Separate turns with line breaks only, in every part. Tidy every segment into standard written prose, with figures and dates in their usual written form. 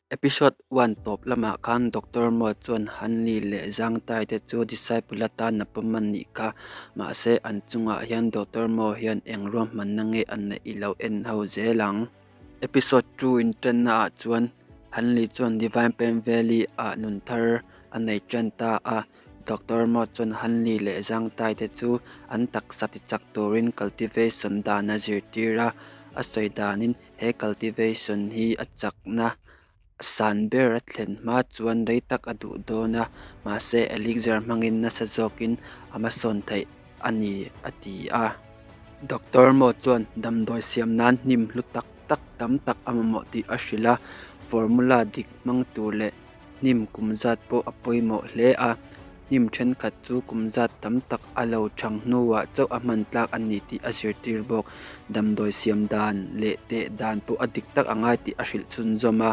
Episode one tawp lamah khan Doctor Mo chuan Han Li leh Zhang Tai te chu disciple atan a pawm a nih kha. Mahse an chungah hian Doctor Mo hian eng ruahmanna nge a neih i lo en ho zel ang. Episode two inṭanna ah chuan Han Li chuan Divine Pen Valley ah nun thar a nei ṭan ta a. Doctor Mo chuan Han Li leh Zhang Tai te chu an taksa tichak turin cultivation dan a zirtir a, a sawi danin He cultivation hi a chakna san ber a thlen hma chuan rei tak a duh dawn a, mahse elixir hmangin nasa zawkin a hmasawn theih a ni, a ti a. Doctor Mo chuan damdawi siam nan hnim hlu tak tak tam tak a mamawh tih a hrilh a, formula dik hmang tur leh Hnim kum zat pawh a pawimawh hle a, hnim thenkhat chu kum zat tam tak a lo chang hnuah chauh a hman tlak a ni tih a zirtir bawk. Damdawi siam dan leh teh dan pawh a dik tak a ngai tih a hrilh chhunzawm a.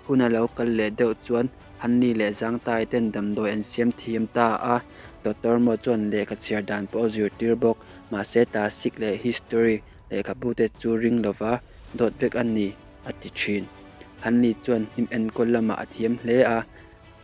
Hun a lo kal leh deuh chuan Hanni leh Zangtai ten damdawi an siam thiam ta a, Doctor Mo chuan lehkha chhiar dan pawh a zirtir bawk. Mahse Tasik leh History lehkhabute chu ring lova dawt vek a ni a ti thin. Hanli chuan hnim enkawl lamah a thiam hle a,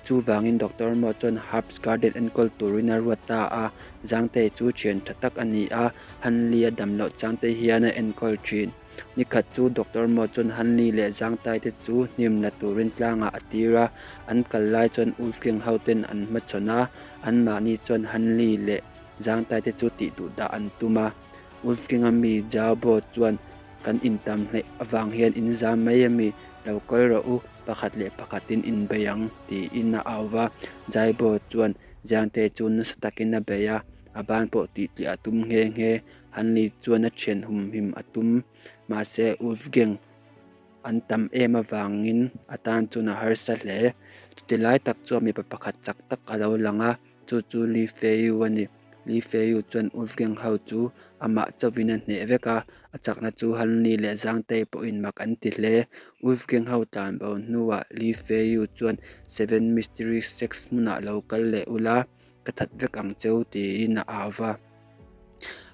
chuvangin Doctor Mo chuan Herbs Garden enkawl turin a ruat ta a, Zangtei chu thian tha tak a ni a, Hanli a dam loh changte hian a enkawl thin. Nikhat chu Doctor Mo chuan Hanli leh Zangtai te chu hnim la turin tlangah a tir a, an kal lai chuan Wolfgang ho ten an hmachhawn a, anmahni chuan Hanli leh Zangtai te chu tih duh dah an tum a. Wolfgang-a mi Zhao Bo chuan Kan intam hleih avang hian in zam mai a mi? Lo kal rawh u, pakhat leh pakhatin in bei ang, tiin a au va. Jaibo chuan Jiangte chu nasa takin a bei a, a ban pawh tih tliah a tum nghe nghe. Hanli chuan a thian humhim a tum, mahse Wolfgang an tam em avangin a tan chuan a harsa hle. Chuti lai tak chuan mipa pakhat chak tak a lo lang a, chu chu Li Feiyu a ni. Li Feiyu chuan Wolfgang ho chu amah chauhin a hneh vek a, a chakna chu Hanli leh Zangtei pawhin mak an ti hle. Wolfgang ho tlan bo hnuah Li Feiyu chuan Seven Mystery Sex hmunah lo kal leh ula, ka that vek ang cheu tiin a au va.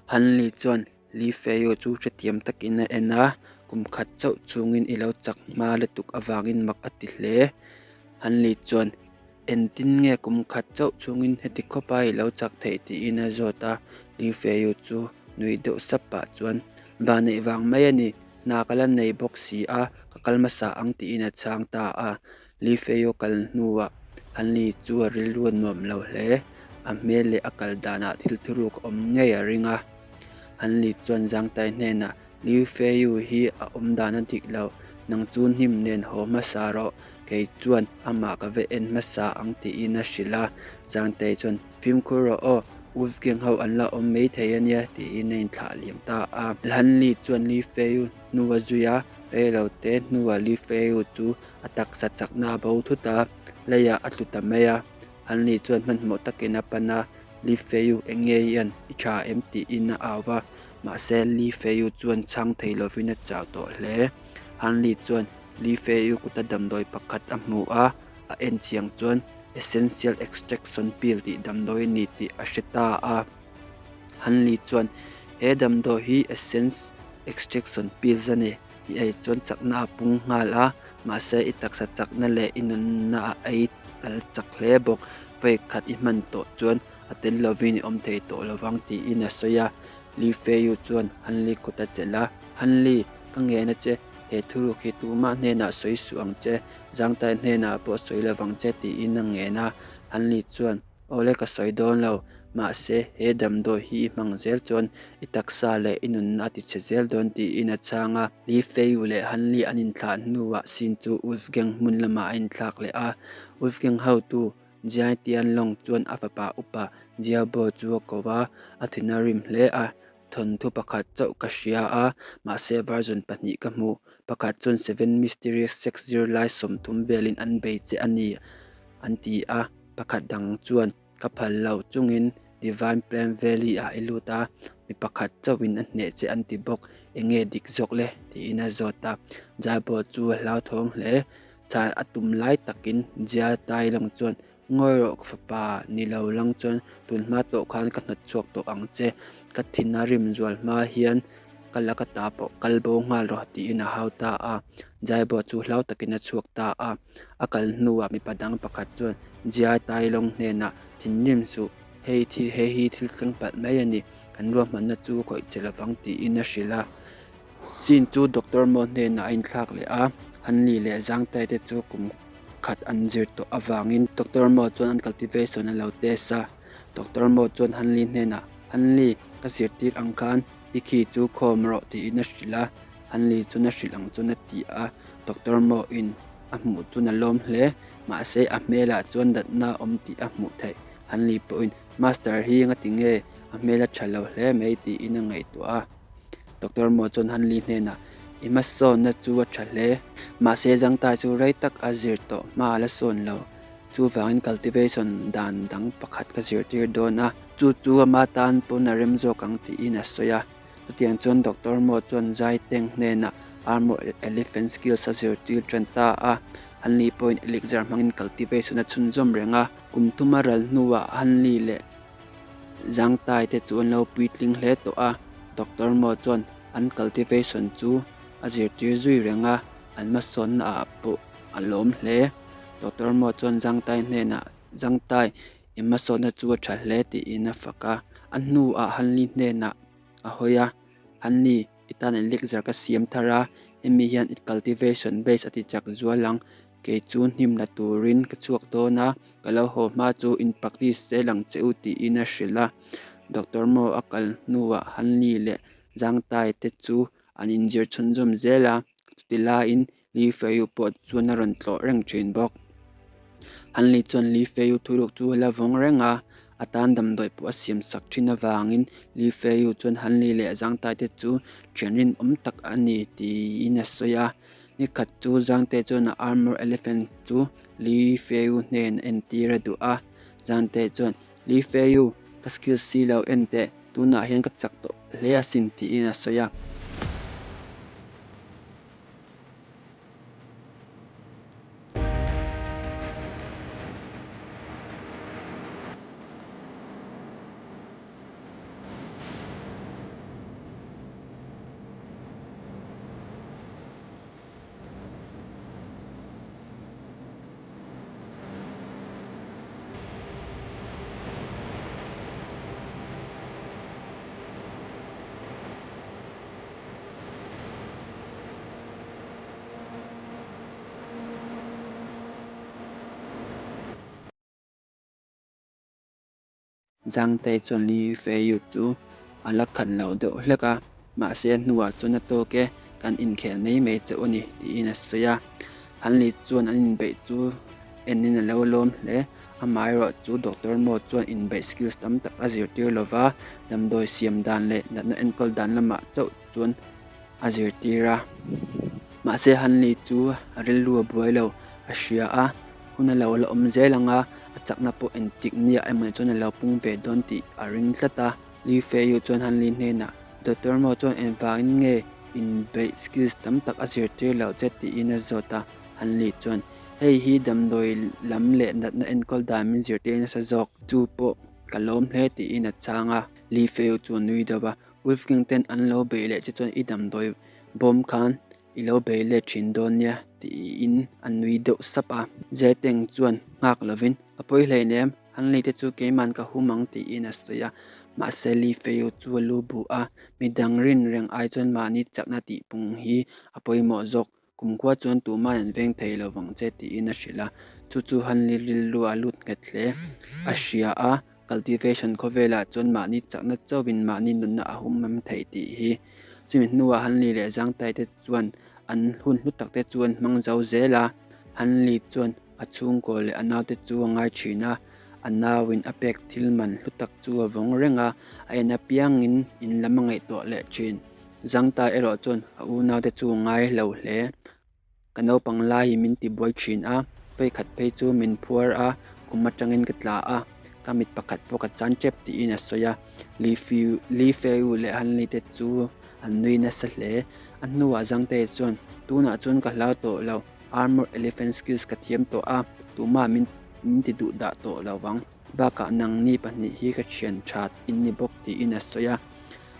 Hanli chuan Li Feiyu chu hrethiam takin a en a, kum khat chauh chungin i lo chak hma lutuk avangin mak a ti hle. Hanli chuan Engtin nge kum khat chauh chungin heti khawp a i lo chak theih tiin a zawt a, Li Feiyu chu nui deuh sap pah chuan, Ba neih vang mai a ni, hna ka la nei bawk si a, ka kal hmasa ang tiin a chhang ta a. Li Feiyu kal hnuah Han Li chu a rilru a nuam lo hle, a hmel leh a kal danah thil thuruk a awm ngei a ring a. Han Li chuan Zangtai hnenah, Liu Feiyu hi a awm dan a dik lo, nang chu hnim nen haw hmasa rawh, kei chuan amah ka va en hmasa ang tiin a hrilh a, Zangtei chuan fimkhur rawh aw, Wolfgang ho an la awm mai thei a nia tiin a inthlah liam ta a. Han Li chuan Liu Feiyu hnu a zui a, reilo te hnuah Liu Feiyu chu a taksa chakna a bo thut a, leiah a tlu ta mai a, Han Li chuan hmanhmawh takin a pan a, Liu Feiyu eng nge hian i tha em tiin a au va. Mahse, Li Feiyu chuan chhang thei lovin a chau tawh hle. Han Li chuan Li Feiyu kuta damdawi pakhat a hmu a, a en chiang chuan Essential Extraction Pill tih damdawi a ni tih a hre ta a. Han Li chuan, He damdawi hi Essence Extraction Pills a ni. I ei chuan chakna a pung nghal a, mahse i taksa chakna leh i nunna a ei ral chak hle bawk. Vawi khat i hman tawh chuan a tel lovin i awm thei tawh lovang tiin a sawi a. Li Feiyu chuan Han Li kut a chelh a, Han Li, ka ngen a che, he thuruk hi tumah hnenah sawi suh ang che, Zangtai hnenah pawh sawi lovang che tiin a ngen a. Han Li chuan, Awle ka sawi dawn lo, mahse he damdawi hi i hmang zel chuan i taksa leh i nunna a tichhe zel dawn tiin a chhang a. Li Feiyu leh Han Li an inthlah hnuah Sin chu Wolfgang hmun lamah a inthlak leh a. Wolfgang hotu Jiang Tianlong chuan a fapa upa Jiao Bo chu a ko a, a thin a rim hle a, Thawnthu pakhat chauh ka hria a, mahse version pahnih ka hmu. Pakhat chuan Seven Mysterious Sex zirlai 30 velin an bei che a ni an ti a, pakhat dang chuan ka phal lo chungin Divine Plan Valley ah i lut a, mi pakhat chauhin a hneh che an ti bawk, eng nge dik zawk le? tiin a zawt a. Jiao Bo chu a hlauthawng hle. Chhan a tum lai takin Jia Tai Long chuan, Ngawi rawh ka fapa, ni lo lang chuan tun hma tawh khan ka hnawt chhuak tawh ang che. Ka thin a rim zual hma hian ka la ka ta pawh kal bo nghal rawh tiin a hau ta a. Jaibo chu hlau takin a chhuak ta a. A kal hnuah mipa dang pakhat chuan Jia Tailong hnenah, Thinrim suh, hei thi hei hi thil thleng palh mai a ni, kan ruahmanna chu khawih che lovang tiin a hrilh a. Sin chu Doctor Mo hnenah a inthlak leh a, Hanli leh Zangtai te chu kum khat an zir tawh avangin Doctor Mo chuan an cultivation a lo test a. Doctor Mo chuan Hanli hnenah, Hanli, ka zirtir ang khan i khi chu khawm rawh tiin a hrilh a. Hanli chuan a hrilh ang chuan a ti a, Doctor Mo in a hmuh chuan a lawm hle. Mahse a hmelah chuan natna a awm tih a hmuh theih. Hanli pawhin, Master hi ngati nge a hmel a tha lo hle mai tiin a ngaihtuah a. Doctor Mo chuan Hanli hnenah, I hmasawnna chu a tha hle. Mahse Zangtai chu rei tak a zir tawh hma a la sawn lo. Chuvangin cultivation dan dang pakhat ka zirtir dawn a. Chu chu ama tan pawn a rem zawk ang tiin a sawi a. Chutiang chuan Doctor Mo chuan Zai Teng hnenah Armor Elephant Skills a zirtir tan ta a. Hanli pawhin elixir hmangin cultivation a chhunzawm reng a. Kum thum a ral hnuah Hanli leh Zangtai te chu an lo puitling hle tawh a. Doctor Mo chuan an cultivation chu a zirtir zui reng a, an hmasawnna ah pawh a lawm hle. Doctor Mo chuan Zangtai hnenah, Zangtai, i hmasawnna chu a tha hle tiin a fak a. A hnuah Hanli hnenah a hawi a, Hanli, i tan elixir ka siam thar a, hemi hian i cultivation base a ti chak zual ang. Kei chu hnim la turin ka chhuak dawn a, ka lo haw hma chu in practice zel ang che u tiin a hrilh a. Doctor Mo a kal hnuah Hanli leh Zangtai te chu an inzir chhunzawm zel a, chuti laiin Li Feiyu pawh chuan a rawn tlawh reng thin bawk. Hanli chuan Li Feiyu thuruk chu a la vawng reng a, a tan damdawi pawh a siam sak thin avangin Li Feiyu chuan Hanli leh Zangtai te chu thian rinawm tak a ni tiin a sawi a. Ni khat chu Zangte chuan a armor elephant chu Li Feiyu hnen a entir a duh a, Zangte chuan, Li Feiyu, ka skills si lo en teh, tunah hian ka chak tawh hle asin tiin a sawi a. Zangtei chuan Li Feiyu chu a la khan lo deuh hlek a, mahse a hnuah chuan a tawk e, kan inkhel mai mai chauh a ni tiin a sawi a. Han Li chuan an inbeih chu enin a lo lawm hle. Amaherawhchu Doctor Mo chuan inbeih skills tam tak a zirtir lova, damdawi siam dan leh natna enkawl dan lamah chauh chuan a zirtir a. Mahse Han Li chu a rilru a buai lo, a hria a, hun a lo la awm zel ang a, a chakna pawh engtik nia emaw chuan a lo pung ve dawn tih a ring tlat a. Li Feiyu chuan Han Li hnenah, Doctor Mo chuan engvangin nge inbeih skills tam tak a zirtir loh che tiin a zawt a. Han Li chuan, Hei hi damdawi lam leh natna enkawl dan min zirtir nasa zawk, chu pawh ka lawm hle tiin a chhang a. Li Feiyu chu a nui deuh a, Wolfgang ten an lo beih leh che chuan i damdawi bawm khan i lo bei let thin dawn nia tiin a nui deuh sap a. Zeteng chuan nghak lovin, A pawi hleinem, Hanley te chu keiman ka hum ang tiin a sawi a. Mahse Li Feiyu chu a lu bu a, midang rin reng ai chuan mahni chakna tihpung hi a pawimawh zawk. Kumkhua chuan tuma'n an veng thei lo vang che tiin a hrilh a, chu chu Hanli rilru a lut nghet hle. A hria a, cultivation khawvelah chuan mahni chakna chauhin mahni nunna a humham theih tih hi. Chumi hnuah Hanli leh Zangtai te chuan an hun hlu tak te chu an hmang zo zel a, Hanli chuan a chhungkaw leh a naute chu a ngai thin a, a nauin a pek thil man hlu tak chu a vawng reng a, a en apiangin in lam a ngaihtuah leh thin. Zangta erawh chuan a unaute chu a ngai lo hle. Ka naupang laiin min tibuai thin a, vawikhat phei chu min phuar a, kum atangin ka tla a, ka mit pakhat pawh ka chan tep tiin a sawi a. Li Feiu leh Han Li te chu an nui nasa hle. A hnuah Zangte chuan, Tunah chuan ka hlau tawh lo, Armor Elephant Skills ka thiam tawh a, tumah min ti duh dah tawh lo vang. Bakah nangni pahnih hi ka thian tha in ni bawk tiin a sawi a.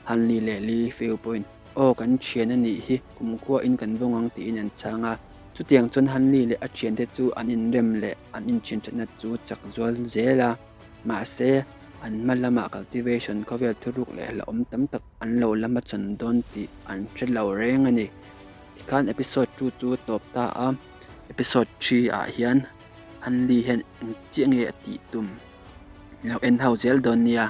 Hanli leh Li Feu pawhin. Aw, kan thian a nih hi, kumkhua in kan vawng ang tiin an chhang a. Chutiang chuan Han Li leh a thiante chu an inrem leh an inthianthatna chu chak zual zel a. Mahse, an hma lamah cultivation khawvel thuruk leh hlauhawm tam tak an lo la hmachhawn dawn tih an hre lo reng a ni. Tikhan episode 2 chu a tawp ta a, episode 3 ah hian Han Li hian eng chiah nge a tih tum? Lo en ho zel dawn nia.